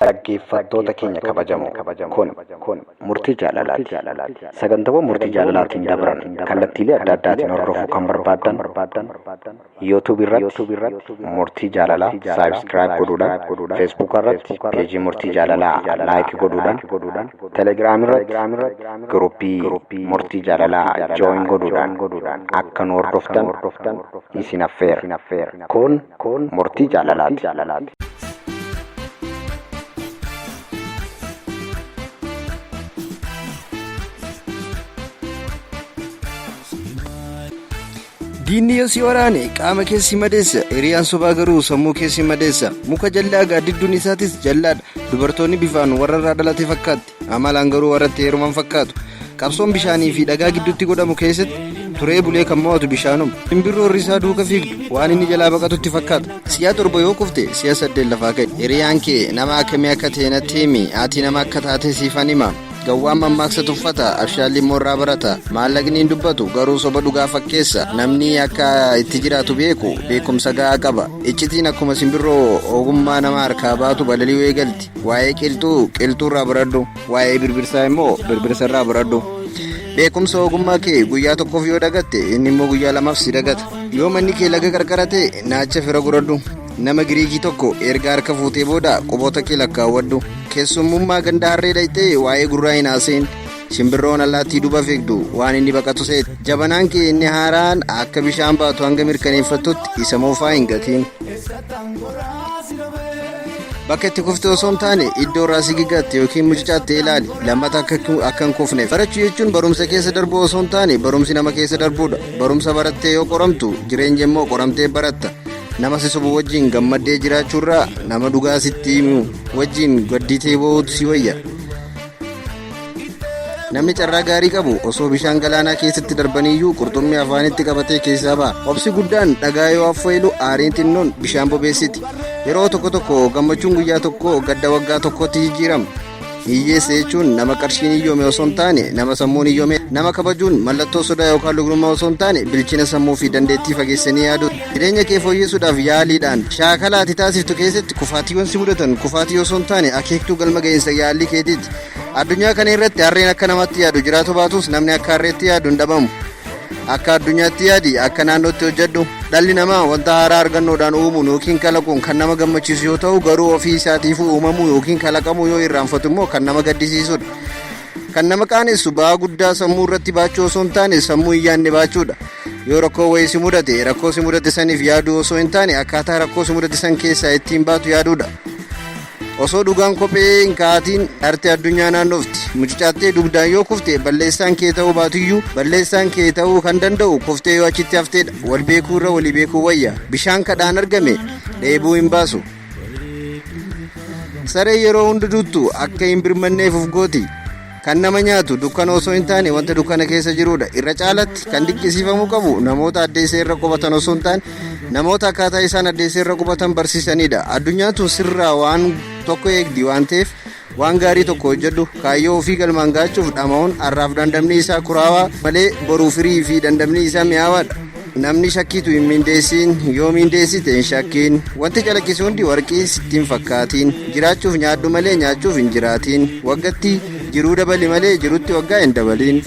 Dhaggeeffattoota keenya kabajamoo, kun Murtii Jaalalaati. Sagantaawwan Murtii Jaalalaatiin dabran kallattiilee adda addaatiin hordofuu kan barbaaddan YouTube irratti Murtii Jaalalaa subscribe godhuudhaan, Facebook irratti peejii Murtii Jaalalaa like godhuudhaan, Telegram irratti giruppii Murtii Jaalalaa join godhuudhaan akka nu hordoftan isin affeera. Kun Murtii Jaalalaati. Diinni yoo si waraane qaama kee si madeessa, hiriyaan sobaa garuu sammuu kee si madeessa. Muka jallaa gaaddidduun isaatis jallaadha. Dubartoonni bifaan warra irraa dhalate fakkaatti, amalaan garuu warra itti heeruman fakkaatu. Qabsoon bishaanii fi dhagaa gidduutti godhamu keessatti turee bulee kan mo'atu bishaanuma. Simbirroo risaa duuka fiigdu waan inni jalaa baqatutti fakkaata. Si'a 7 yoo kufte si'a 8 lafaa ka'i. Hiriyaan kee nama akkamii akka ta'e natti himi, ati nama akka taate siifan hima. Gawwaan mammaaksa tuffata, abshaalli immoo irraa barata. Maallaqni hin dubbatu, garuu soba dhugaa fakkeessa. Namni akka itti jiraatu beeku, beekumsa ga'aa qaba. Iccitiin akkuma simbirroo ogummaa nama harkaa baatu balali'uu eegalti. Waa'ee qilxuu, qilxuurraa baradhu. Waa'ee birbirsaa immoo birbirsarraa baradhu. Beekumsa ogummaa kee guyyaa tokkoof yoo dagatte, inni immoo guyyaa lamaaf si dagata. Yoo manni kee laga qarqara ta'e, naacha fira godhadhu. Nama Giriikii tokko erga harka fuutee booda quboota kee lakkaawwadhu. Keessummummaa ganda harree dhayxee waa'ee gurraa hin haasa'in. Simbirroon allaattii duuba fiigdu waan inni baqatu seeti. Jabanaan kee inni haaraan akka bishaan baatu hanga mirkaneeffattutti isa moofaa hin gatiin. Bakka itti kufte osoo hin taane iddoo irraa si gigatte yookiin mucucaatte ilaali. Lammata akka hin kufneef. Barachuu jechuun barumsa keessa darbuu osoo hin taane barumsi nama keessa darbuudha. Barumsa barattee yoo qoramtu jireenya immoo qoramtee baratta. Nama si sobu wajjin gammaddee jiraachuurraa nama dhugaa sitti himu wajjin gadditee boo'uutu si wayya. Namni carraa gaarii qabu osoo bishaan galaanaa keessatti darbaniiyyuu qurxummii afaanitti qabatee keessaa ba'a. Obsi guddaan dhagaa yoo affeelu aariin xinnoon bishaan bobeessiti. Yeroo tokko tokko gammachuun guyyaa tokko gadda waggaa tokkotti jijjiirama. Hiyyeessa jechuun nama qarshiin hiyyoome osoo hin taane nama sammuun hiyyoome. Nama kabajuun mallattoo sodaa yookaan lugnummaa osoo hin taane bilchina sammuu fi dandeettii fageessanii yaaduu. Jireenya kee fooyyessuudhaaf yaaliidhaan shaakala ati taasiftu keessatti kufaatiiwwan si mudatan kufaatii osoo hin taane akeektuu galma ga'iinsa yaalii keetiiti. Addunyaa kana irratti harreen akka namaatti yaadu jiraatu baatus namni akka harreetti yaadu hin dhabamu. Akka addunyaatti yaadi, akka naannootti hojjedhu. Dhalli namaa wanta haaraa argannoodhaan uumuun yookiin kalaquun kan nama gammachiisu yoo ta'u garuu ofii isaatiifuu uumamuu yookiin kalaqamuu yoo irraanfatu immoo kan nama gaddisiisudha. Kan nama qaanessu ba'aa guddaa sammuu irratti baachuu osoo hin taane sammuu hin yaadne baachuudha. Yoo rakkoo wayii si mudate rakkoo si mudate saniif yaaduu osoo hin taane akkaataa rakkoo si mudate san keessaa ittiin baatu yaaduudha. Osoo dhugaan kophee hin kaa'atiin dharte addunyaa naannofti. Mucucaattee dugdaan yoo kufte balleessaan kee ta'uu baatuyyuu balleessaan kee ta'uu kan danda'u kuftee yoo achitti hafteedha. Wal beekuu irra walii beekuu wayya. Bishaan kadhaan argame dheebuu hin baasu. Saree yeroo hunda duuttu akka hin birmanneef of gooti. Kan nama nyaatu dukkana osoo hin taane wanta dukkana keessa jirudha. Irra caalatti kan dinqisiifamuu qabu namoota addeessa irra qubatan osoo hin taane namoota akkaataa isaan addeessa irra qubatan barsiisanidha. Addunyaan tun sirraa waan tokko eegdi waan ta'eef waan gaarii tokko hojjedhu. Kaayyoo ofii galmaan gaachuuf dhama'uun har'aaf dandamni isaa kuraawaa malee boruu firii fi dandamni isaa mi'aawaadha. Namni shakkiitu hin mindeessiin, yoo mindeessite hin shakkiin. Wanti calaqqisu hundi warqii sitti hin fakkaatiin. Jiraachuuf nyaadhu malee nyaachuuf hin jiraatiin. Waggatti jiruu dabali malee jirutti waggaa hin dabaliin.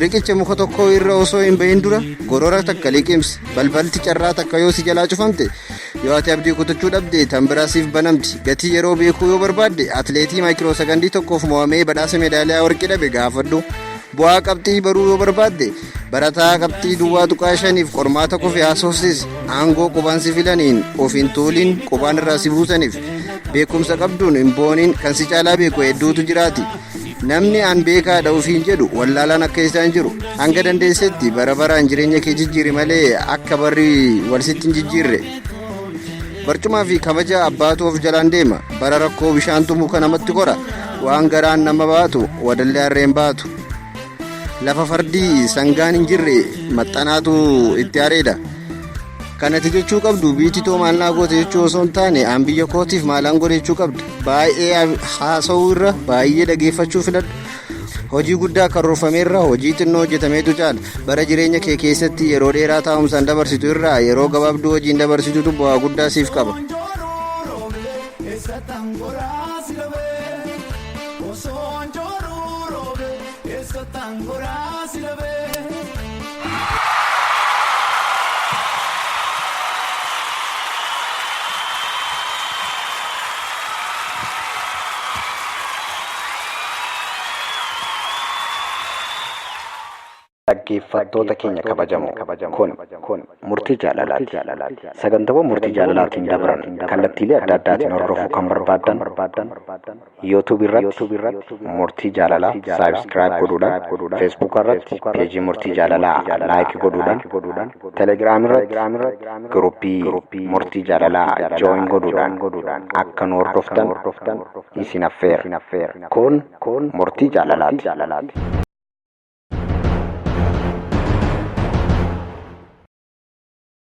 Riqicha muka tokkoo irra osoo hin bahin dura gorora takka liqimsi. Balbalti carraa takka yoo si jalaa cufamte, yoo ati abdii kutachuu dhabde tan biraa siif banamti. Gatii yeroo beekuu yoo barbaadde atileetii maayikiroo sakandii tokkoof mo'amee badhaasa meedaaliyaa warqii dhabe gaafadhu. Bu'aa qabxii baruu yoo barbaadde barataa qabxii duwwaa tuqaa shaniif qormaata kufe haasofsiisi. Aangoo qubaan si filaniin of hin tuuliin qubaan irraa si buusaniif. Beekumsa qabduun hin booniin kan si caalaa beeku hedduutu jiraati. Namni an beekaadha ofiin jedhu wallaalaan akka isaa hin jiru. Hanga dandeessetti bara baraan jireenya kee jijjiiri malee akka barri wal sitti hin jijjiirre. Barcumaa fi kabaja abbaatu of jalaan deema. Bara rakkoo bishaantu muka namatti kora. Waan garaan nama baatu wadallee harreen baatu. Lafa fardii sangaan hin jirre maxxanaatu itti areeda. Kan ati jechuu qabdu biitti too maal naa goote jechuu osoo hin taane aan biyya kootiif maalaan godhe jechuu qabda. Baay'ee haasa'uu irra baay'ee dhageeffachuu filadhu. Hojii guddaa karoorfame irra hojii xinnoo hojjetameetu caala. Bara jireenya kee keessatti yeroo dheeraa taa'umsaan dabarsitu irraa yeroo gabaabduu hojiin dabarsitutu bu'aa guddaa siif qaba. Angoraa si dhabee. Dhaggeeffattoota keenya kabajamoo, kun murtii jaalalaati. Sagantaawwan murtii jaalalaatiin dabran kallattiilee adda addaatiin hordofuu kan barbaaddan YouTube irratti murtii jaalalaa subscribe godhuudhaan, Facebook irratti peejii murtii jaalalaa like godhuudhaan, Telegram irratti giruppii murtii jaalalaa join godhuudhaan akka nu hordoftan isin affeera. Kun murtii jaalalaati.